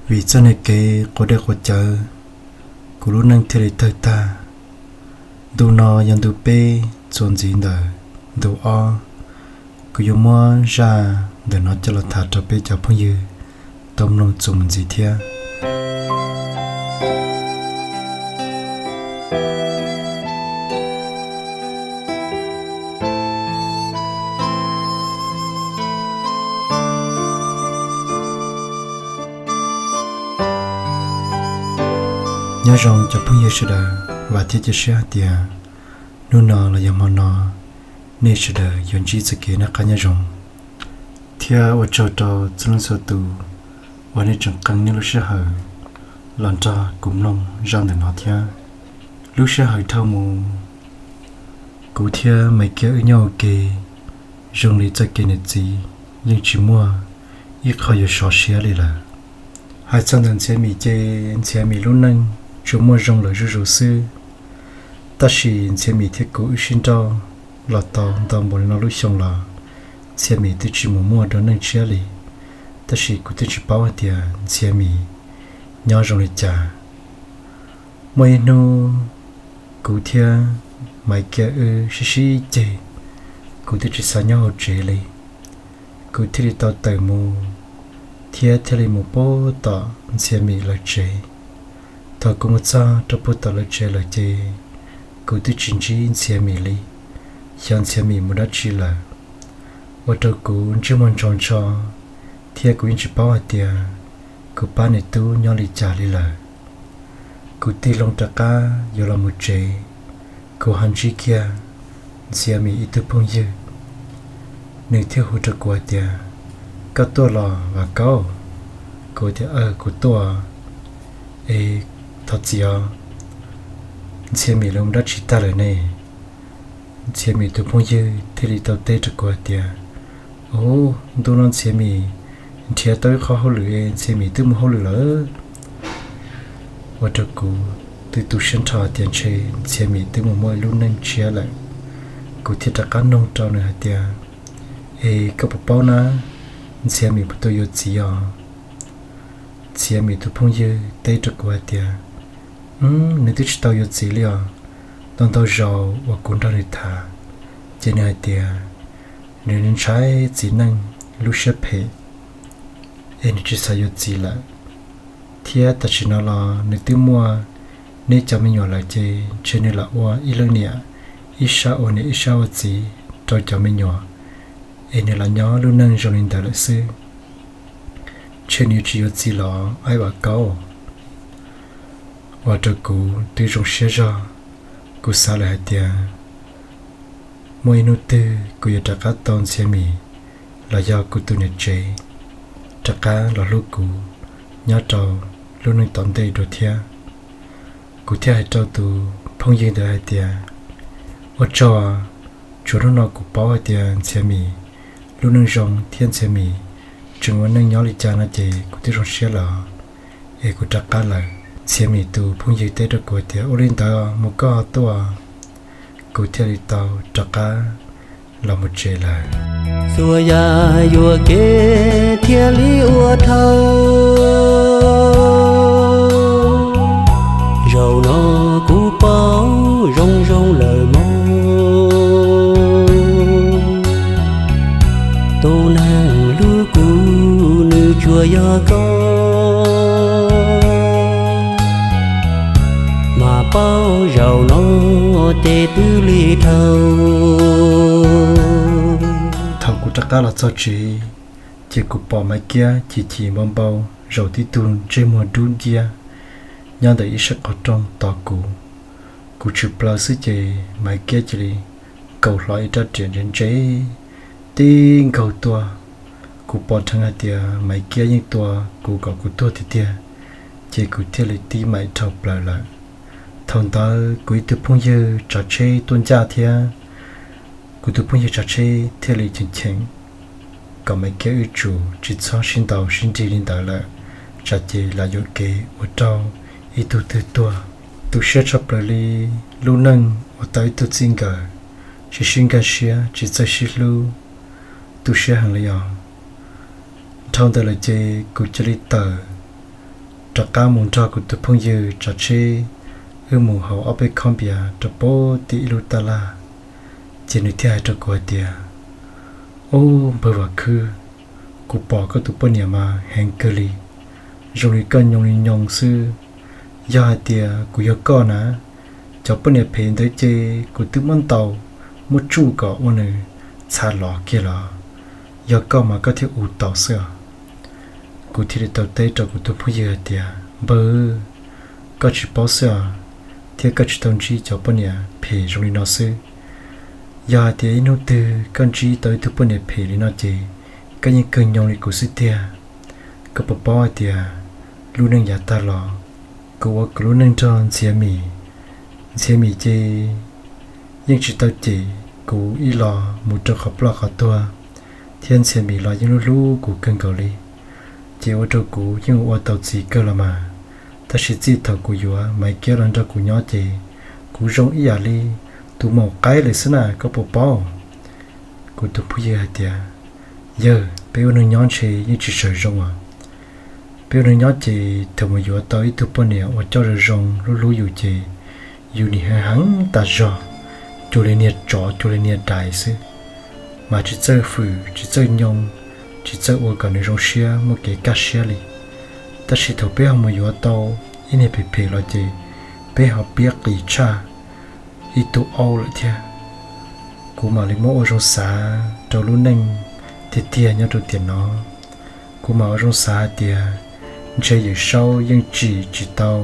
Vim txoj niag kev quav dej quav cawv, kuv lub neej thiaj li tawg tag. Ntu no yog ntu peb txuas ntxiv ntawm ntu ob. Kuv yuav muab zaj ntawm no coj los tham rau peb cov phooj ywg tau mloog txuas mus ntxiv thiab. Nyob zoo cov phooj ywg sawv daws, vam thiab cia siab hais tias hnub no los yog hmo no nej sawv daws yuav ntsib txoj kev noj qab nyob zoo, thiab ua tsaug rau txhua leej txhua tus uas nej tseem qee nej lub sij hawm los nrog kuv mloog zaj ntawm no thiab. Lub sij hawm dhau mus, kuv thiab Maiv Kiab wb nyob ua ke zoo li txoj kev niam txiv, yeej tsis muaj ib qho yuav sov siab li lawm. Hais txog ntawm Ntxhiav Mim ces Ntxhiav Mim lub neej tsuas muaj zoo lawm zuj zus xwb. Tab sis Ntxhiav Mim thiab kuv wb sib nrauj los tau ntau npaum li no lub xyoo los Ntxhiav Mim twb tsis mus muaj dua neej tshiab li. Tab sis kuv twb tsis paub hais tias Ntxhiav Mim nyob zoo li cas. Muaj ib hnub kuv thiab Maiv Kiab wb sib sib ceg, kuv twb tsis xav nyob hauv tsev li. Kuv thiaj li tau tawm mus thiab thiaj li mus puag tom Ntxhiav Mim lawv tsev. Thaum kuv mus txog rau puag tom lawv tsev lawm ces kuv twb tsis ntsib Ntxhiav Mim li, xyov Ntxhiav Mim mus dab tsi lawm. Ua rau kuv ntsej muag ntso ntso, thiab kuv yeej tsis paub hais tias kuv pab niam tub nyob li cas li lawm. Kuv tig loo rov qab yuav los mus tsev, kuv ho ntsib kiag Ntxhiav Mim ib tug phooj ywg. Nws thiaj hu rau kuv hais tias, Koj tuaj los Vam Kaub? Kuv tias, Aw, kuv tuaj. Es thov txim os, Ntxhiav Mim lawv mus dab tsi tag lawm ne? Ntxhiav Mim tus phooj ywg thiaj li tau teb rau kuv hais tias, Ub, ntu no Ntxhiav Mim nrhiav tau ib qho hauj lwm es Ntxhiav Mim twb mus hauj lwm lawm. Ua rau kuv twb tu siab nrho tias ntshe Ntxhiav Mim twb mus muaj ib lub neej tshiab lawm. Kuv thiaj rov qab nug rau nws hais tias, Es koj puas paub na, Ntxhiav Mim puas tau yuav txiv os? Ntxhiav Mim tus phooj ywg teb rau kuv hais tias, Nws twb tsis tau yuav txiv li os. Ntau ntau zaus uas kuv nrog nws tham, ces nws hais tias nws ntshai txiv neej lub siab phem, es nws tsis xav yuav txiv lawm. Thiab tam sim no los nws twb muaj neb cov me nyuam lawm ces ntshe nws lam ua ib leej niam, ib sab ua niam ib sab ua txiv rau cov me nyuam, es nws lam nyob lub neej zoo li ntawd lawm xwb. Ntshe nws yuav tsis yuav txiv los Aib Vam Kaub. Ua rau kuv twb zoo siab zog, kuv xav lawm hais tias muaj ib hnub twg kuv yuav rov qab tau Ntxhiav Mim los yog kuv tus niam tsev rov qab los hlub kuv nyob rau lub neej tom ntej dua thiab. Kuv thiaj hais rau tus phooj ywg ntawd hais tias, Ua tsaug, tsuas hnub no kuv paub hais tias Ntxhiav Mim lub neej zoo thiab Ntxhiav Mim tseem ua neej nyob li cas no ces kuv twb zoo siab lawm. Es kuv rov qab lawm. Ntxhiav Mim tus phooj ywg teb rau kuv tias, Ua li ntawd mus koj ho tuaj. Kuv thiaj li tau rov qab los mus tsev lawm. Txhua yam yuam kev thiaj li ua dhau. Zaum no kuv paub zoo zoo lawm mog. Tus neeg hlub kuv nws tsuas yog koj. Mas paub zaum no ces twb li dhau. Thaum kuv rov qab los txog tsev, ces kuv pom Maiv Kiab chim chim npau npau zaum tib tug ntsej muag dub nciab nyob ntawm ib sab qhov rooj tos kuv. Kuv tshwm plaws xwb ces Maiv Kiab cia li nkaus hlo ib rab riam ntse ntse tib nkaug tuaj. Kuv pom dheev hais tias Maiv Kiab yeej tua kuv kom kuv tuag tiag tiag, ces kuv thiaj li tib maim dhau plaws lawm. Thaum ntawd kuv ib tug phooj ywg tsav tsheb tuaj ncaj thiab. Kuv tus phooj ywg tsav tsheb thiaj li cheem cheem kom Maiv Kiab wb tsum tsis txhob sib ntaus sib nrig li ntawd lawm, tsam ces lam yuam kev ua rau ib tug twg tuag. Tu siab tshaj plaws li, lub neej ua tau ib tug txij nkawm tsis sib nkag siab tsis txawj sib hlub, tu siab heev li os. Dhau ntawd lawm ces kuv cia li tawm rov qab mus nrog kuv tus phooj ywg tsav tsheb, wb mus haus ob peb khob npias rau pem tim ib lub taj laj. Ces nws thiaj hais rau kuv hais tias, Ub, npawg Vam Khwb, kuv pom koj tus poj niam mas heev kawg li, zoo li koj nyoo li nyoo xwb. Yog hais tias kuv yog koj na, cov poj niam phem ntawd ces kuv twb muab ntaus, muab tsuj kom ua nws txha los kiag los. Yog koj mas koj thiaj ua tau xwb os. Kuv thiaj li tau teb rau kuv tus phooj ywg hais tias, Npawg, koj tsis paub xwb os, thiab koj tsis tau ntsib cov poj niam phem zoo li no xwb. Yog hais tias ib hnub twg koj ntsib tau ib tug poj niam phem li no ces koj yeej kawg nyoo li kuv xwb tiag. Koj puas paub hais tias lub neej yav tag los kuv ua kuv lub neej nrog Ntxhiav Mim, Ntxhiav Mim ces yeej tsis tau cem kuv ib los mus rau qhov ploj qhov tuag, thiab Ntxhiav Mim los yeej hlub hlub kuv kawg nkaus li, ces ua rau kuv yeej ua tau txiv kawg los mas. Tab sis txij thaum kuv yuav Maiv Kiab los nrog kuv nyob ces kuv zoo ib yam li tus maum qaib lawm xwb na, koj puas paub? Kuv tus phooj ywg hais tias, Yawg, peb ua neej nyob ntshe yeej tsis sawv zoo os. Peb ua neej nyob ces thaum mus yuav tau ib tug poj niam uas coj zoo zoo hlub hlub yus ces yus nim heev heev tas zog, cuag li niag tsov cuag li niag dais xwb, mas tsis txawj fwm tsis txawj nyoo, tsis txawj ua kom nws zoo siab muaj kev kaj siab li. Tab sis thaum peb ho mus yuav tau ib niag phem phem los ces peb ho piab qis tshaj ib tug aub lawm thiab. Kuv mam li muab ua zoo xav rau lub neej tiag tiag nyob rau tiam no. Kuv mam ua zoo xav hais tias ntshe Yawm Saub yeej tsim tsis tau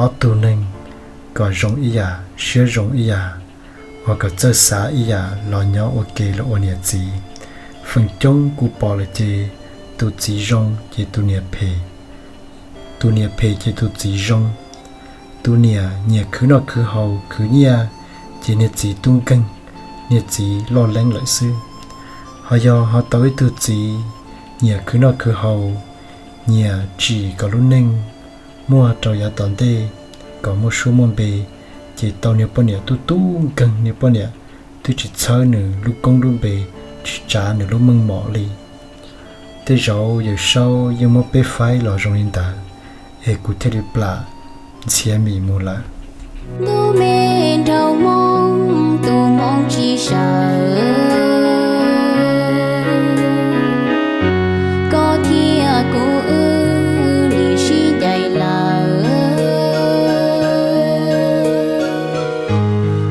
ob tug neeg kom zoo ib yam siab zoo ib yam, uas kom txawj xav ib yam los nyob ua ke los ua niam txiv. Feem coob kuv pom lawm ces tus txiv zoo ces tus niam phem, tus niam phem ces tus txiv zoo. Tus niam nyiam khwv noj khwv haus khwv nyiaj ces niag txiv tub nkeeg, niag txiv loj leeb lawm xwb. Ho yog ho tau ib tug txiv nyiam khwv noj khwv haus, nyiam tsim kom lub neej muaj rau yav tom ntej kom muaj suab muaj npe, ces tau niag poj niam tub tub nkeeg, niag poj niam twb tsis txhawb nws lub koob lub npe, tsis tsav nws lub meej mom li. Tej zaum Yawm Saub yeej muab peb faib los zoo li ntawd, es kuv thiaj li plam Ntxhiav Mim mus lawm. Ntub me nraug Hmoob tus Hmoob tsis sawv, koj thiab kuv wb nim sib ncaim lawm,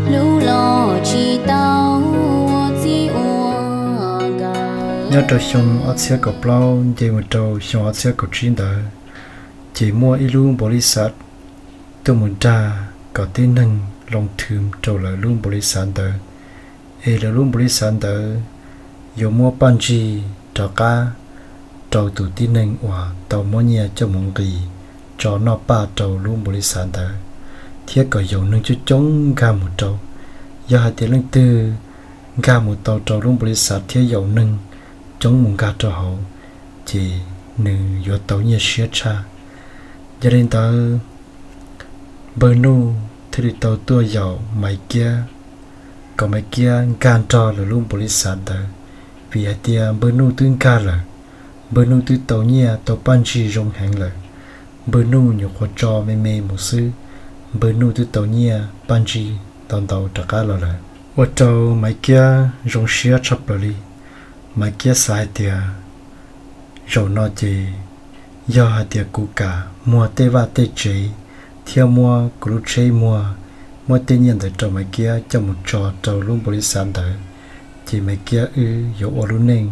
hlub los tsis tau ua txij ua nkawm. Nyob rau xyoo ob txhiab kaum plaub nce mus rau xyoo ob txhiab kaum tsib ntawd, ces muaj ib lub npaum li xav tuaj mus dag kom tib neeg loo thwm rau lawv lub npaum li xav ntawd, es lawv lub npaum li xav ntawd yuav muab paj ntsig rov qab rau tus tib neeg uas tau muab nyiaj coj mus nqis tso noj paj rau lub npaum li xav ntawd, thiab kom yaum neeg coob coob nkag mus rau. Yog hais tias leej twg nkag mus tau rau lub npaum li xav thiab yaum neeg coob mus nkag rau hauv, ces nws yuav tau nyiaj siab tshaj. Yog li ntawd, npawg Nuj thiaj li tau tuaj yaum Maiv Kiab, kom Maiv Kiab nkag nrog lawv lub npaum li xav ntawd, vim hais tias npawg Nuj twb nkag lawm, npawg Nuj twb tau nyiaj tau paj ntsig zoo heev lawm. Npawg Nuj nyuam qhuav tso me me mus xwb, npawg Nuj twb tau nyiaj paj ntsig ntau ntau rov qab los lawm, ua rau Maiv Kiab zoo siab tshaj plaws li. Maiv Kiab xav hais tias, zaum no ces yog hais tias kuv kam muag tej vaj tej tsev thiab muab kuv lub tsheb muag, muab tej nyiaj ntawd rau Maiv Kiab coj mus tso rau lub npaum li xav ntawd, ces Maiv Kiab wb yuav ua lub neej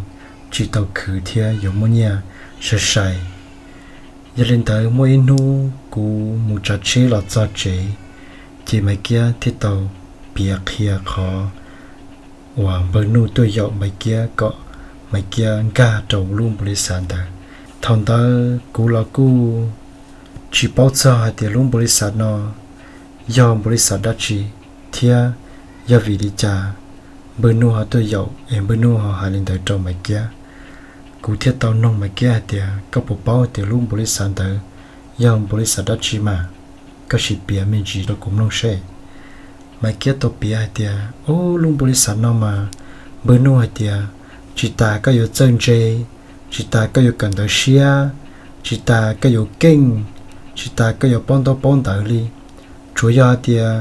tsis tau khwv thiab yuav muaj nyiaj sai sai. Yog li ntawd muaj ib hnub kuv mus tsav tsheb los txog tsev, ces Maiv Kiab thiaj tau piav qhia qhov uas npawg Nuj tuaj yaum Maiv Kiab kom Maiv Kiab nkag rau lub npaum li xav ntawd. Thaum ntawd kuv los kuj tsis paub txog hais tias lub npaum li xav no yog npaum li xav dab tsi, thiab yog vim li cas npawg Nuj ho tuaj yaum es npawg Nuj ho hais li ntawd rau Maiv Kiab. Kuv thiaj tau noog Maiv Kiab hais tias, koj puas paub hais tias lub npaum li xav ntawd yog npaum li xav dab tsi mas? Koj sim piav me ntsis rau kuv mloog seb. Maiv Kiab tau piav hais tias, ub, lub npaum li xav no mas npawg Nuj hais tias, tsis tas koj yuav txawj ntse, tsis tas koj yuav kawm ntawv siab, tsis tas koj yuav keej, tsis tas koj yuav paub ntaub paub ntawv li. Tsuas yog hais tias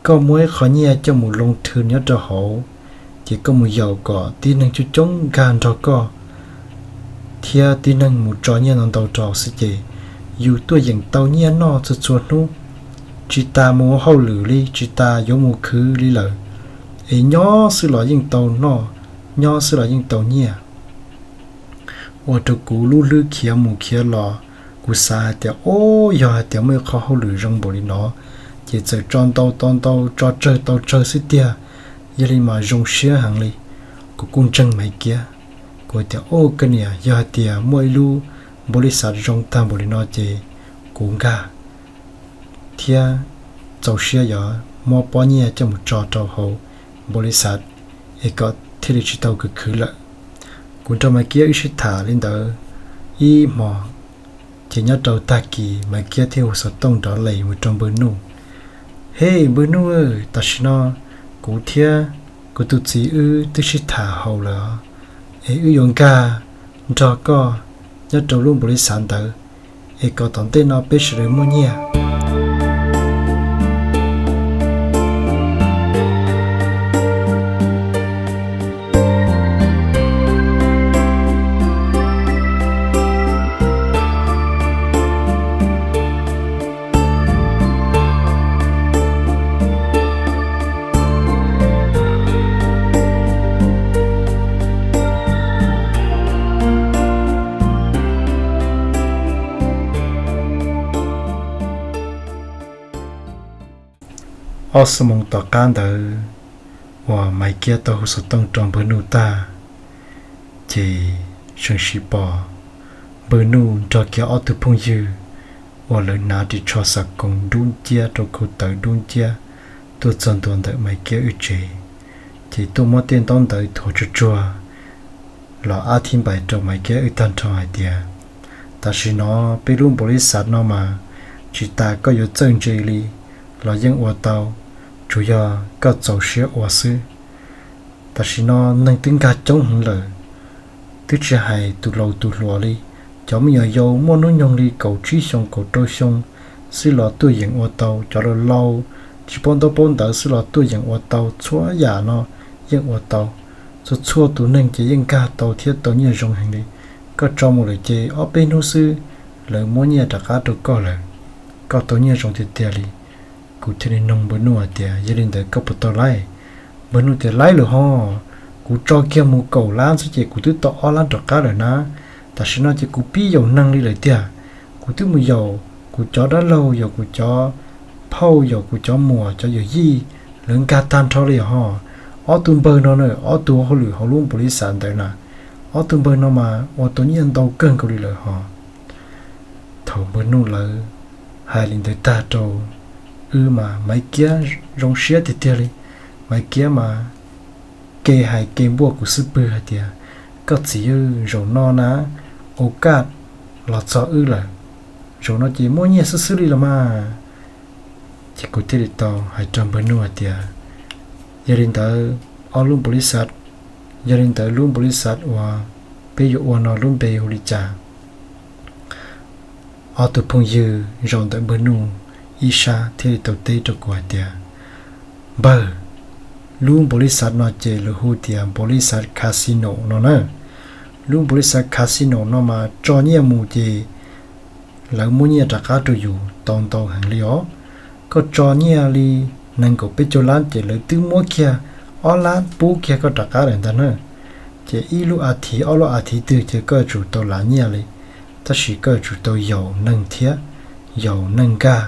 koj muab ib qho nyiaj coj mus loo thw nyob rau hauv, ces koj mus yaum kom tib neeg coob coob nkag nrog koj, thiab tib neeg mus tso nyiaj ntau ntau rau xwb ces yus tuaj yeem tau nyiaj noj txhua txhua hnub, tsis tas mus ua hauj lwm li, tsis tas yuav mus khwv li lawm, es nyob xwb los yeej tau noj, nyob xwb los yeej tau nyiaj. Ua rau kuv lub hlwb khiav mus khiav los, kuv xav hais tias, o, yog hais tias muaj ib qho hauj lwm zoo npaum li no, ces txawm tso ntau tau ntau, tso tsawg tau tsawg xwb tiag, yog li mas zoo siab heev li. Kuv kuj ntseeg Maiv Kiab, kuv tias, o, koj niam, yog hais tias muaj ib lub npaum li xav zoo tag npaum li no ces kuv nkag thiab txaus siab yuav muab pob nyiaj coj mus tso rau hauv npaum li xav, es kom thiaj li tsis tau khwv khwv lawm. Kuv nrog Maiv Kiab wb sib tham li ntawd ib hmos, ces nyob rau tag kis Maiv Kiab thiaj hu xov tooj nrov les mus rau npawg Nuj. Hej npawg Nuj, tam sim no kuv thiab kuv tus txiv wb twb sib tham haum lawm, es wb yuav nkag nrog koj nyob rau lub npaum li xav ntawd, es kom tom ntej no peb sawv daws muaj nyiaj. Ob xuab moos tom qab ntawd uas Maiv Kiab tau hu xov tooj rau npawg Nuj tag, ces seem sim pom npawg Nuj nrog kiag ob tug phooj ywg uas lawv hnav ris tsho xav koos dub nciab rau khau tawv dub nciab tuaj txog ntua ntawm Maiv Kiab wb tsev, ces tuaj muab tej ntaub ntawv thuav tsuag tsuag los ab thib npais rau Maiv Kiab wb tag nrho hais tias, tam sim no peb lub npaum li xav no mas tsis tas koj yuav txawj ntse li los yeej ua tau, tsuas yog koj txaus siab ua xwb. Tam sim no neeg twb nkag coob heev lawm, twb tsis hais tus laus tus hluas li, cov me nyuam yaus muaj hnub nyoog li kaum tsib xyoo kaum rau xyoo xwb los tuaj yeem ua tau, cov laus laus tsis paub ntaub paub ntawv xwb los tuaj yeem ua tau, txhua yam no yeej ua tau. Txhua txhua tus neeg ces yeej nkag tau thiab tau nyiaj zoo heev li. Koj tso mus lawm ces ob peb hnub xwb lawv muab nyiaj rov qab rau koj lawm, koj tau nyiaj zoo tiag tiag li. Kuv thiaj li noog npawg Nuj hais tias, yog li ntawd koj puas tau laib? Npawg Nuj tias, laib lawm ho, kuv tso kiag mus kaum lab xwb ces kuv twb tau ob lab rov qab lawm na. Tam sim no ces kuv pib yaum neeg li lawm tiag. Kuv twb mus yaum kuv cov dab laug, yaum kuv cov phauj, yaum kuv cov muam, cov yawm yij, lawv nkag tag nrho li ho. Ob tug npawg no na, ob tug hauj lwm hauv lub npaum li xav ntawd na, ob tug npawg no mas ua tau nyiaj ntau kawg nkaus li lawm ho. Thaum npawg Nuj lawv hais li ntawd tag rau wb mas Maiv Kiab zoo siab tiag tiag li. Maiv Kiab mas ke hais ke npuaj kuv xub pwg hais tias, koj txiv, zaum no na, au kaj los txog wb lawm, zaum no ces muaj nyiaj xwb xwb li los mas. Ces kuv thiaj li tau hais rau npawg Nuj hais tias, yog li ntawd ob lub npaum li xav, yog li ntawd lub npaum li xav uas peb yuav ua no lub npe hu li cas? Ob tug phooj ywg zaum ntawm npawg Nuj ib sab thiaj li tau teb rau kuv hais tias, npawg, lub npaum li xav no ces lawv hu tias npaum li xav casino no na. Lub npaum li xav casino no mas tso nyiaj mus ces lawv muab nyiaj rov qab rau yus tau ntau heev li os. Koj tso nyiaj li nees nkaum peb caug lab ces lawv twb muab kiag ob lab pub kiag koj rov qab lawm ntag na. Ces ib lub a thiv ob lub a thiv twg ces koj yuav tsum tau lav nyiaj li, tab sis koj yuav tsum tau yaum neeg thiab, yaum neeg nkag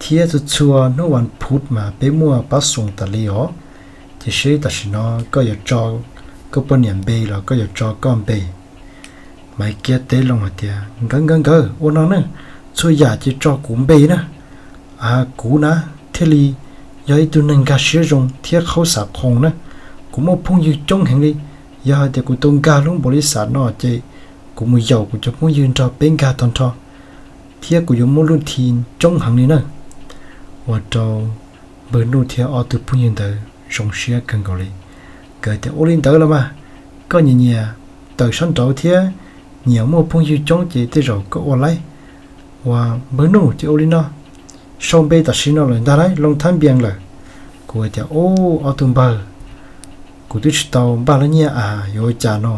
thiab txhua txhua hnub vas phuv mas peb muaj pab xoos tas li os. Ces seb tam sim no koj yuav tso koj poj niam npe los koj yuav tso koj npe? Maiv Kiab teb loo hais tias, nkawd nkawd nkawd, ua no ne, txhua yam ces tso kuv npe na. A, kuv na thiaj li yog ib tug neeg nkag siab zoo thiab khaub xav qoo na. Kuv muaj phooj ywg coob heev li. Yog hais tias kuv tau nkag lub npaum li xav no ces kuv mus yaum kuv cov phooj ywg nrog peb nkag tag nrho, thiab kuv yuav muaj lub thi coob heev li na. Ua rau npawg Nuj thiab ob tug phooj ywg ntawd zoo siab kawg nkaus li. Nkawd tias, ua li ntawd los mas, koj nyiam nyiam tawm sab nraud thiab nyiam muaj phooj ywg coob ces tej zaum koj ua laib. Ua, npawg Nuj, ces ua li no, sau npe tam sim no lawm ntag lauj, loo thab npias lawm. Kuv hais tias, Ub, ob tug npawg, kuv twb tsis tau npaj lub nyiaj as, yuav ua cas no?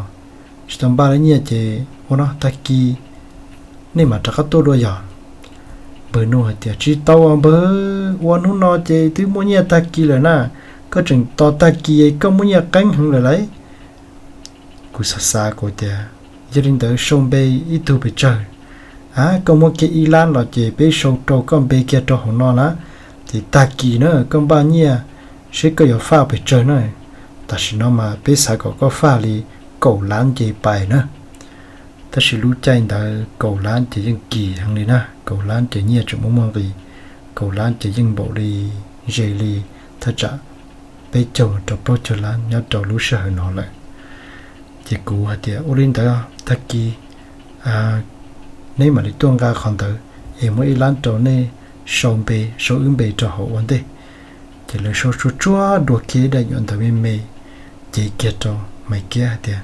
Tsis tau npaj lub nyiaj ces ua no, tag kis nej mam rov qab tuaj dua yog. Npawg Nuj hais tias, Tsis tau as npawg, ua hnub no ces twb muaj nyiaj tag kis lawm na, koj tseem tos tag kis koj muaj nyiaj qeeb heev lawm lauj. Kuv xav xav kuv tias, Yog li ntawd sau npe ib tug pes tsawg? A, koj muab kiag ib lab los ces peb sau rau koj npe kiag rau hauv no na, ces tag kis na koj npaj nyiaj seb koj yuav faj pes tsawg na. Tam sim no mas peb xav kom koj faj li kaum lab nce pais na. Tab sis lub caij ntawd kaum lab ces yeej kim heev li na, kaum lab ces nyiaj tseem muaj muaj nqis, kaum lab ces yeej npaum li, ze li thaj tsam peb caug rau plaub caug lab nyob rau lub sij hawm no lawm. Ces kuv hais tias, Ua li ntawd tag kis neb mam li tuaj nqa qhov ntawd es muab ib lab rau nej sau npe, sau wb npe rau hauv ua ntej. Ces lawv sau tsuag tsuag dua kiag ib daim nyuam ntawv me me, cev kiag rau Maiv Kiab hais tias,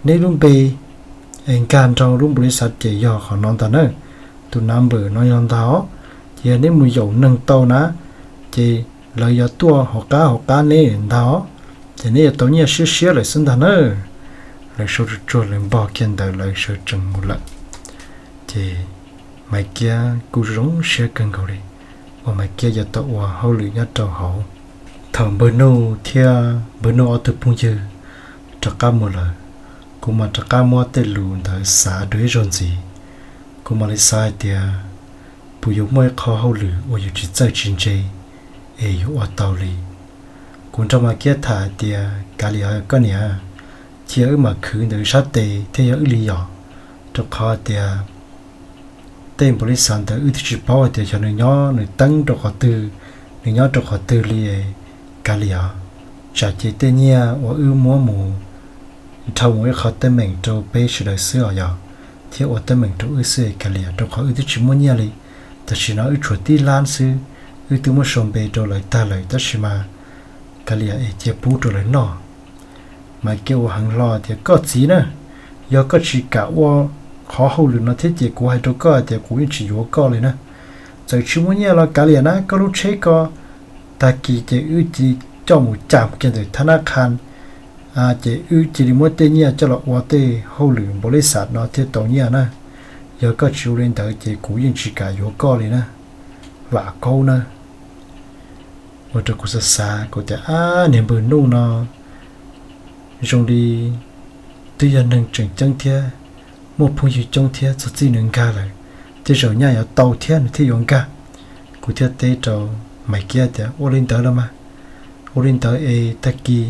Neb lub npe es nkag nrog lub npaum li xav ces yog qhov no ntag na, tus number no yog ntag os. Ces yog neb mus yaum neeg tau na, ces lawv yuav tuaj hauv qab hauv qab neb ntag os, ces neb yuav tau nyiaj siab siab lawm xwb ntag na. Lawv sau tsuag tsuag lawv npog kiag ntawd lawv sawv tsees mus lawm. Ces Maiv Kiab kuj zoo siab kawg nkaus li uas Maiv Kiab yuav tau ua hauj lwm nyob rau hauv. Thaum npawg Nuj thiab npawg Nuj ob tug phooj ywg rov qab mus lawm, kuv mam rov qab muab tej lus ntawd xav dua ib zaug ntxiv. Kuv mam li xav hais tias, Puas yuav muaj ib qho hauj lwm uas yus tsis txawj tsis ntse es yuav ua tau li? Kuv nrog Maiv Kiab tham hais tias, Kav liam koj niam, cia wb mam khwv ntawm sab tes thiab yog wb li yog, rau qhov tias tej npaum li xav ntawd wb twb tsis paub hais tias xyov nws nyob nws teeb rau qhov twg, nws nyob rau qhov twg li. Kav liam, tsam ces tej nyiaj uas wb muab mus dhau mus ib qho teeb meem rau peb sawv daws xwb os yog, thiab ua teeb meem rau wb xwb kav liam, rau qhov wb twb tsis muaj nyiaj li. Tam sim no wb tshuav tib lab xwb, wb twb muab sau npe rau lawv tag lawm tab sis mas kav liam es cia pub rau lawv noj. Maiv Kiab ua heev hlo tias, Koj txiv na, yog koj tsis kam ua qhov hauj lwm no thiab ces kuv hais rau koj tias kuv yeej tsis yuav koj li na. Txawm tsis muaj nyiaj los kav liam na, koj lub tsheb ko tag kis ces wb cia li coj mus cam kiag ntawm thab nab qha, ces wb cia li muab tej nyiaj coj los ua tej hauj lwm npaum li xav no thiaj tau nyiaj na. Yog koj tsis ua li ntawd ces kuv yeej tsis kam yuav koj li na. Vam Kaub na. Ua rau kuv xav xav kuv tias, Ab, niag npawg Nuj no zoo li twb yog neeg tseem ceeb thiab, muaj phooj ywg coob thiab, txog txij nws nkag lawm, tej zaum nyaj yuav tau thiab nws thiaj yuav nkag. Kuv thiaj teb rau Maiv Kiab tias, Ua li ntawd los mas, ua li ntawd es tag kis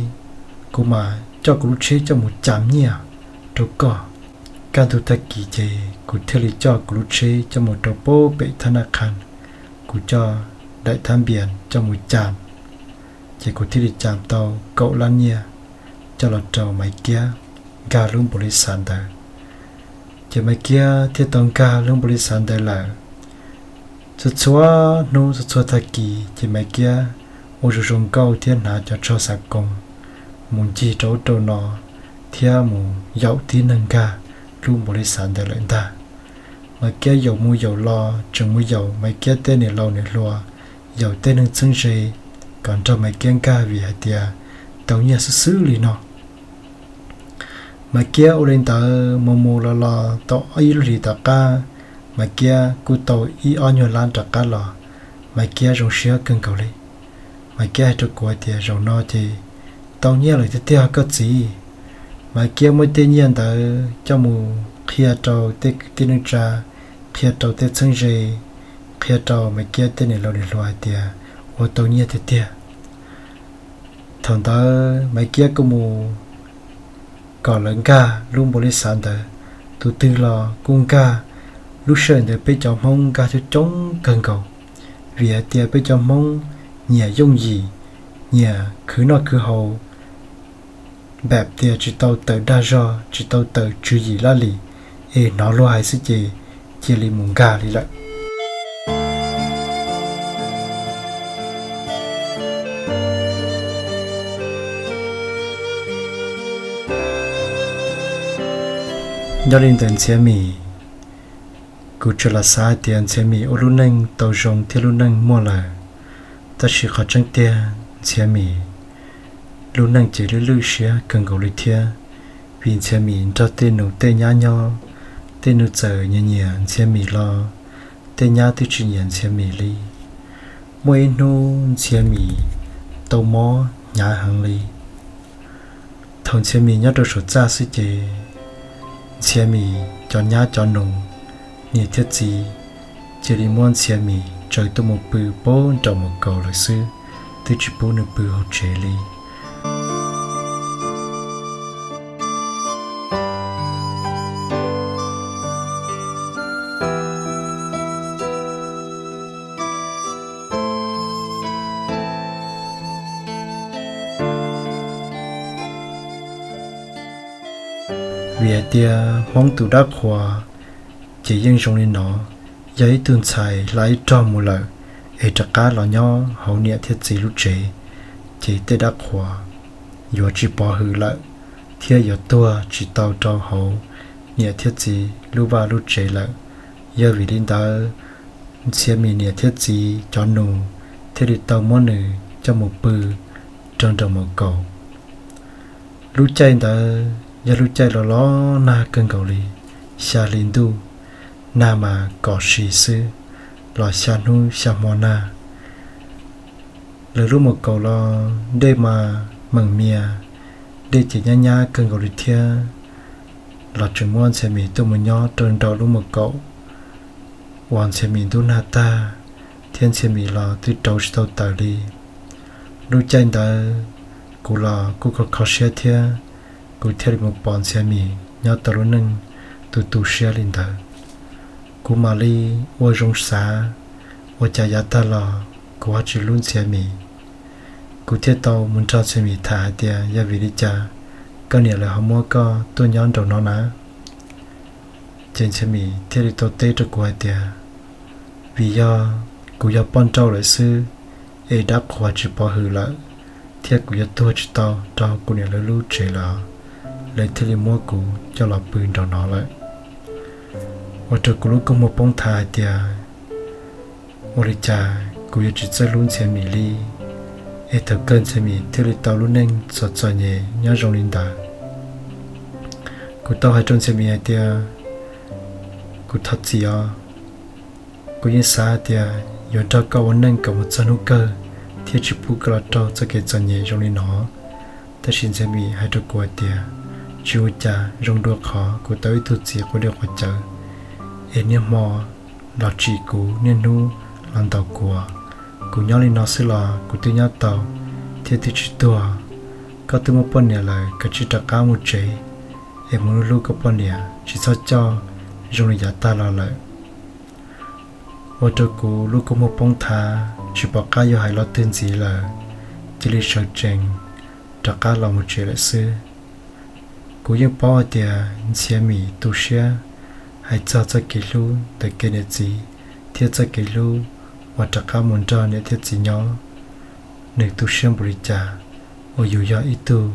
kuv mam coj kuv lub tsheb coj mus cam nyiaj rau koj. Kaj ntug tag kis ces kuv thiaj li coj kuv lub tsheb coj mus rau pem thab nab qha, kuv coj daim thab npias coj mus cam, ces kuv thiaj li cam tau kaum lab nyiaj coj los rau Maiv Kiab nkag lub npaum li xav ntawd. Ces Maiv Kiab thiaj tau nkag lub npaum li xav ntawd lawm. Txhua txhua hnub txhua txhua tag kis ces Maiv Kiab ua zoo zoo nkauj thiab hnav cov tsho xav koos mus ncig rau ub rau no thiab mus yaum tib neeg nkag lub npaum li xav ntawd lawm ntag. Maiv Kiab yaum mus yaum los tseem mus yaum Maiv Kiab tej niam laus niam hluas, yaum tej neeg txheeb ze kom nrog Maiv Kiab nkag vim hais tias tau nyiaj xwb xwb li no. Maiv Kiab ua li ntawd mus mus los los tau ib lub hlis tom qab, Maiv Kiab kuj tau ib ob nyuag lab rov qab los. Maiv Kiab zoo siab kawg nkaus li. Maiv Kiab hais rau kuv hais tias, Zaum no ces tau nyiaj lawm tiag tiag koj txiv. Maiv Kiab muab tej nyiaj ntawd coj mus qhia rau tej kwv tij neej tsa, qhia rau tej txheeb ze, qhia rau Maiv Kiab tej niam laus niam hluas hais tias ua tau nyiaj tiag tiag. Thaum ntawd Maiv Kiab kuj mus kom lawv nkag lub npaum li xav ntawd, tus twg los kuj nkag. Lub sij hawm ntawd peb cov Hmoob nkag coob coob kawg nkaus, vim hais tias peb cov Hmoob nyiam yooj yim, nyiam khwv noj khwv haus, npam tias tsis tau tawm dag zog, tsis tau tawm tswv yim laj lim, es hnov luag hais xwb ces cia li mus nkag li lawm. Nyob li ntawd ntxhiab mis, Kuv tsuas lam xav hais tias Ntxhiav Mim ua lub neej tau zoo thiab lub neej muaj lawm, tab sis qhov tseeb tiag Ntxhiav Mim lub neej ces lwj lwj siab kawg nkaus li thiab, vim Ntxhiav Mim nrog tej nus tej nyab nyob, tej nus txawm nyiam nyiam Ntxhiav Mim los tej nyab twb tsis nyiam Ntxhiav Mim li. Muaj ib hnub Ntxhiav Mim tau mob hnyav heev li. Thaum Ntxhiav Mim nyob rau saum txaj xwb ces Ntxhiav Mim cov nyab cov nus, niam thiab txiv cia li muab Ntxhiav Mim tsaws tuaj mus pw pab nraum mus kaus lawm xwb, twb tsis pub nws pw hauv tsev li. Vim hais tias Hmoob tus dab qhuas ces yeej zoo li no, yog ib tug ntxhais hla ib rog mus lawm es rov qab los nyob hauv niam thiab txiv lub tsev, ces tej dab qhuas yuav tsis pov hwm lawm, thiab yuav tuag tsis tau rau hauv niam thiab txiv lub vaj lub tsev lawm. Yog vim li ntawd, Ntxhiav Mim niam thiab txiv cov nus thiaj li tau muab nws coj mus pw rau nraum mus kaus. Lub caij ntawd yog lub caij los los nag kawg nkaus li, xya hli ntuj, nag mas kom si xwb, los xya hnub xya hmo nag. Lawv lub mus kaus los dej mas meem mias, dej ces nyab nyab kawg nkaus li thiab, los tseem muab Ntxhiav Mim tuaj mus nyob rau nraum lub mus kaus uas Ntxhiav Mim ntub nag tag, thiab Ntxhiav Mim los twb rauv tsis tau taws li. Lub caij ntawd kuv los kuj kho kho siab thiab, kuv thiaj li mus pom Ntxhiav Mim nyob tau lub neej tu tu siab li ntawd. Kuv mam li ua zoo xav, ua cas yav tag los kuv ho tsis hlub Ntxhiav Mim. Kuv thiaj tau mus nrog Ntxhiav Mim tham hais tias yog vim li cas koj niam lawv ho muab koj tuaj nyob nraum no na. Ces Ntxhiav Mim thiaj li tau teb rau kuv hais tias, vim yog kuv yog poj nrauj lawm xwb, es dab qhuas tsis pov hwm lawm, thiab kuv yuav tuag tsis tau rau kuv niam lawv lub tsev lawm, lawv thiaj li muab kuv coj los pw nraum no lawm. Ua rau kuv lub kua muag poob thav hais tias, ua li cas kuv yuav tsis txawj hlub Ntxhiav Mim li, es thaum kawg Ntxhiav Mim thiaj li tau lub neej txom txom nyem nyob zoo li ntawd. Kuv tau hais rau Ntxhiav Mim hais tias, kuv thov txim os, kuv yeej xav tias yuav nrog koj ua neej kom mus txog hnub kawg thiab tsis pub koj los raug txoj kev txom nyem zoo li no. Tab sis Ntxhiav Mim hais rau kuv hais tias, tsis ua cas, zoo dua qhov kuv tau ib tug txiv quav dej quav cawv, es niaj hmo los tsim kuv, niaj hnub los ntaus kuv. Kuv nyob li no xwb los kuv twb nyob tau thiab twb tsis tuag. Koj twb muaj poj niam lawm, kav tsij rov qab mus tsev es mus hlub hlub koj poj niam, tsis txhob coj zoo li yav tag los lawm. Ua rau kuv lub kua muag poob thav, tsis pom qab yuav hais lo twg ntxiv lawm, cia li sawv tsees rov qab los mus tsev lawm xwb. Kuv yeej paub hais tias Ntxhiav Mim tu siab hais txog txoj kev hlub ntawm kev niam txiv thiab txoj kev hlub uas rov qab mus nrog niam thiab txiv nyob, nws tu siab npaum li cas uas yus yog ib tug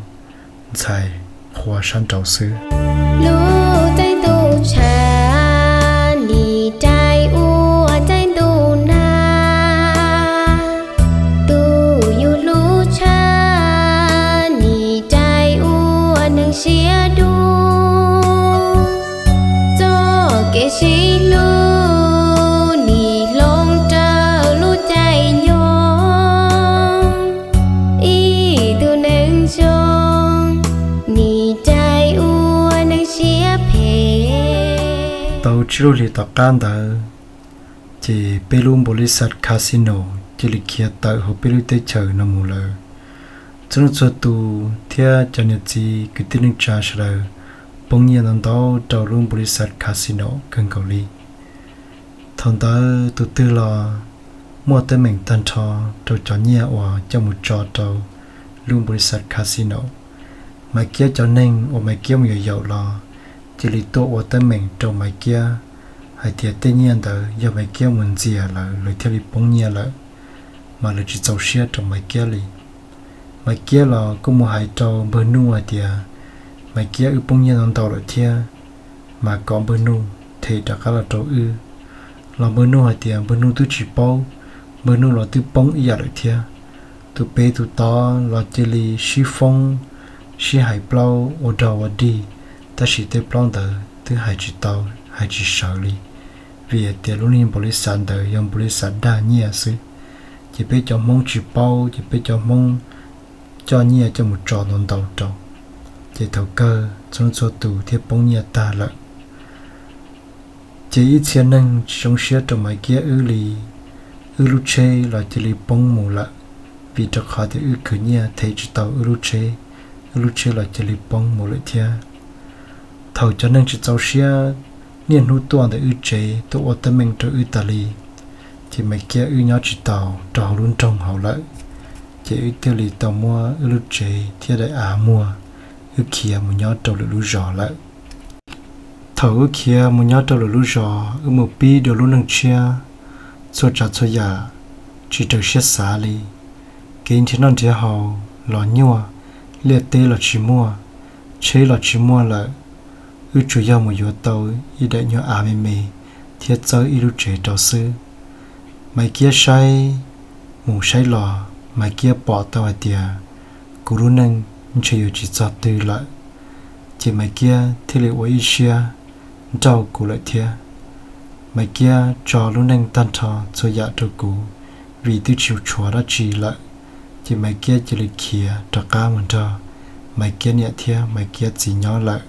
ntxhais qhua sab nraud xwb. Lub caij ntuj tshav nim rais ua caij ntuj nag, tus yus hlub tshaj nim rais ua neeg siab dub. Txoj kev sib hlub nim hloov raws lub caij nyoog, ib tug neeg zoo nim rais ua neeg siab phem. Tau tsib lub hlis tom qab ntawd, ces peb lub npaus lis xas Casino cia li khiav tawm hauv peb lub teb chaws no mus lawm. Txhua leej txhua tus thiab cov niam txiv kwv tij neej tsa sawv daws poob nyiaj ntau ntau rau lub npaus lis xas Casino kawg nkaus li. Thaum ntawd tus twg los muaj teeb meem tag nrho rau cov nyiaj uas coj mus tso rau lub npaus lis xas Casino. Maiv Kiab cov neeg uas Maiv Kiab mus yaum yaum los cia li tuaj ua teeb meem rau Maiv Kiab hais tias tej nyiaj ntawd yog Maiv Kiab mus ntxias lawv, lawv thiaj li poob nyiaj lawm, mas lawv tsis txaus siab rau Maiv Kiab li. Maiv Kiab los kuj mus hais rau npawg Nuj hais tias, Maiv Kiab, wb poob nyiaj ntau ntau lawm thiab, mas kom npawg Nuj them rov qab los rau wb. los npawg Nuj hais tias npawg Nuj twb tsis paub, npawg Nuj los twb poob ib yam lawm thiab. Tus pem tus tod los cia li sib foob, sib hais plaub ua dog ua dig, tab sis tej plaub ntawd twb hais tsis tau, hais tsis sawv li, vim hais tias lub niag npaum li xav ntawd yog npaum li xav dag nyiaj xwb. Ces peb cov Hmoob tsis paub, ces peb cov Hmoob coj nyiaj coj mus tso ntau ntau rau, ces thaum kawg txhua txhua tus thiaj poob nyiaj tag lawm. Ces ib txhia neeg tsis zoo siab rau Maiv Kiab wb li, wb lub tsheb los cia li poob mus lawm, vim rau qhov tias wb khwv nyiaj them tsis tau wb lub tsheb, wb lub tsheb los cia li poob mus lawm thiab. Thaum cov neeg tsis txaus siab niaj hnub tuaj ntawm wb tsev tuaj ua teeb meem rau wb tas li, ces Maiv Kiab wb nyob tsis taus rau hauv lub nroog hauv lawm, ces wb thiaj li tau muab wb lub tsev thiab daim av muag, wb khiav mus nyob rau lwm lub zos lawm. Thaum wb khiav mus nyob rau lwm lub zos, wb mus pib dua lub neej tshiab, txhua tsav txhua yam tsis raws siab xav li. Kev nrhiav noj nrhiav haus los nyuaj, liaj teb los tsis muaj, tsheb los tsis muaj lawm. Wb tsuas yog mus yuav tau ib daim nyuag av me me thiab txawb ib lub tsev rau xwb. Maiv Kiab saib mus saib los, Maiv Kiab pom tau hais tias kuv lub neej ntshe yuav tsis txog twg lawm, ces Maiv Kiab thiaj li ua ib siab nrauj kuv lawm thiab. Maiv Kiab tso lub neej tag nrho txhua yam rau kuv, vim twb tsis tshuav dab tsi lawm, ces Maiv Kiab cia li khiav rov qab mus nrog Maiv Kiab niam thiab Maiv Kiab txiv nyob lawm.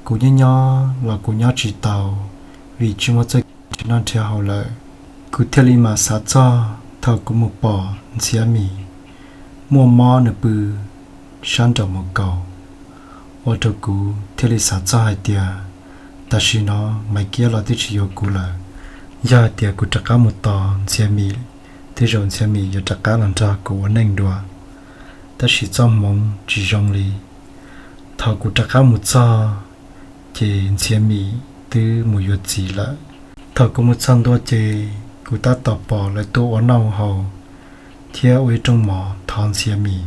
Kuv nyob nyob los kuv nyob tsis taus, vim tsis muaj txoj kev nrhiav noj nrhiav haus lawm. Kuv thiaj li mam xav txog thaum kuv mus pom Ntxhiav Mim muaj mob nws pw sab nraum mus kaus, ua rau kuv thiaj li xav txog hais tias tam sim no Maiv Kiab los twb tsis yuav kuv lawm. Yog hais tias kuv rov qab mus tos Ntxhiav Mim, tej zaum Ntxhiav Mim yuav rov qab los nrog kuv ua neej dua. Tab sis txoj hmoov tsis zoo li. Thaum kuv rov qab mus txog, ces Ntxhiav Mim twb mus yuav txiv lawm. Thaum kuv mus txog ntua ces kuv tab tom pom lawv tuaj ua noj haus thiab ua ib rooj mov thov Ntxhiav Mim.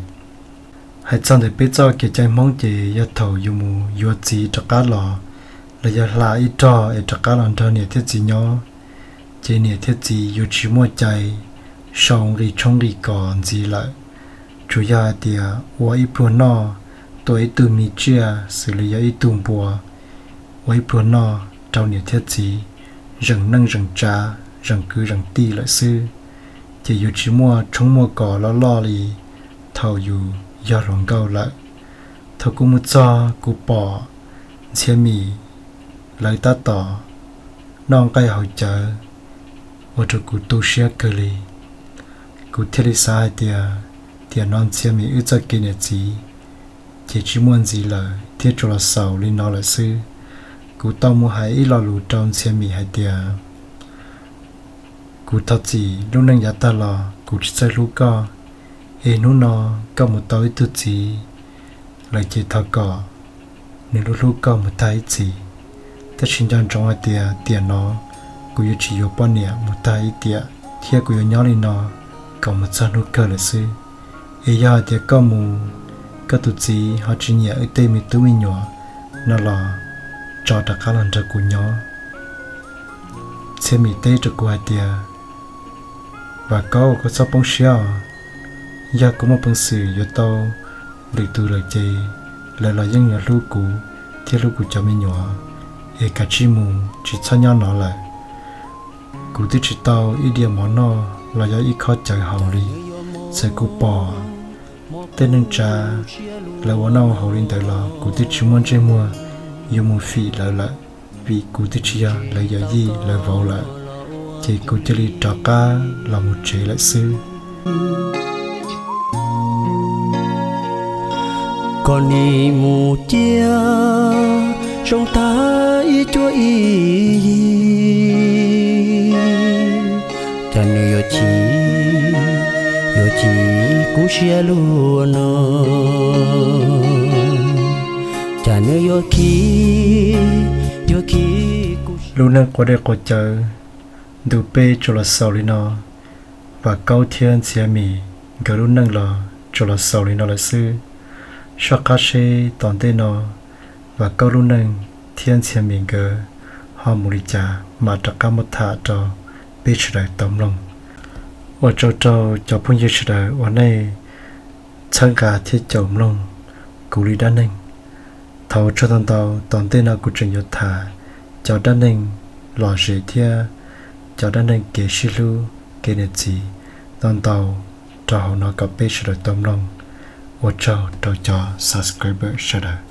Hais txog ntawm peb txoj kev cai Hmoob ces yog thaum yus mus yuav txiv rov qab los, los yog hla ib rog es rov qab los nrog niam thiab txiv nyob, ces niam thiab txiv yuav tsis muaj cai sau nqi tshoob nqi kos ntxiv lawm. Tsuas yog hais tias ua ib pluag noj, tua ib tug me tsiaj xws li yog ib tug npua, ua ib pluag noj rau niam thiab txiv, zeem neej zeem tsav, zeem kwv zeem tij lawm xwb, ces yuav tsis muaj tshoob muaj kos loj loj li thaum yus yog hluas nkauj lawm. Thaum kuv mus txog kuv pom Ntxhiav Mim lawv tab tom noj nqaij haus cawv, ua rau kuv tu siab kawg li. Kuv thiaj li xav hais tias, tiam no Ntxhiav Mim wb txoj kev niam txiv ces tsis muaj ntxiv lawm thiab tsuas los xaus li no lawm xwb. Kuv tau mus hais ib lo lus rau Ntxhiav Mim hais tias, kuv thov txim, lub neej yav tag los kuv tsis txawj hlub koj, es hnub no koj mus tau ib tug txiv lawm ces thov kom nws hlub hlub koj mus tag ib txhis. Tab sis nco ntsoov hais tias tiam no kuv yuav tsis yuav poj niam mus tag ib tiam, thiab kuv yuav nyob li no kom mus txog hnub kawg lawm xwb. Es yog hais tias koj mus, koj tus txiv ho tsis nyiam wb tej me tub me nyuam no los tso rov qab los nrog kuv nyob. Ntxhiav Mim teb rau kuv hais tias, Vam Kaub, koj txhob poob siab os. Yog kuv muaj peev xwm yuav tau lwm tus lawm ces lawv los yeej yuav hlub kuv thiab hlub kuv cov me nyuam, es kav tsij mus, tsis txhob nyob no lawm. Kuv twb tsis tau ib diav mov noj los yog ib khob cawv haus li. Txawm kuv pom tej neej tsa lawv ua noj haus li ntawd los kuv twb tsis muaj ntsej muag yuav mus fim lawv lawm, vim kuv twb tsis yog lawv yawm yij lawv vauv lawm. Ces kuv cia li rov qab los mus tsev lawm xwb. Koj nim mus cia zoo tag ib cuab ib yig, cas nws yuav chim, yuav chim kuv siab luaj no, cas nws yuav khi, yuav khi kuv. Lub neej quav dej quav cawv ntu peb tsuas los xaus li no. Vam Kaub thiab Ntxhiav Mim nkawd lub neej los tsuas los xaus li no lawm xwb. Soj qab seb tom ntej no Vam Kaub lub neej thiab Ntxhiav Mim nkawd ho mus li cas. mam rov qab muab tham rau peb sawv daws tau mloog. Ua tsaug rau cov phooj ywg sawv daws uas nej txhawb nqa thiab caum mloog kuv li dab neeg. Thov ua tsaug ntau ntau, tom ntej no kuv tseem yuav tham cov dab neeg lom zem thiab cov dab neeg kev sib hlub kev niam txiv ntau ntau rau hauv no kom peb sawv daws tau mloog. Ua tsaug rau cov subscriber sawv daws.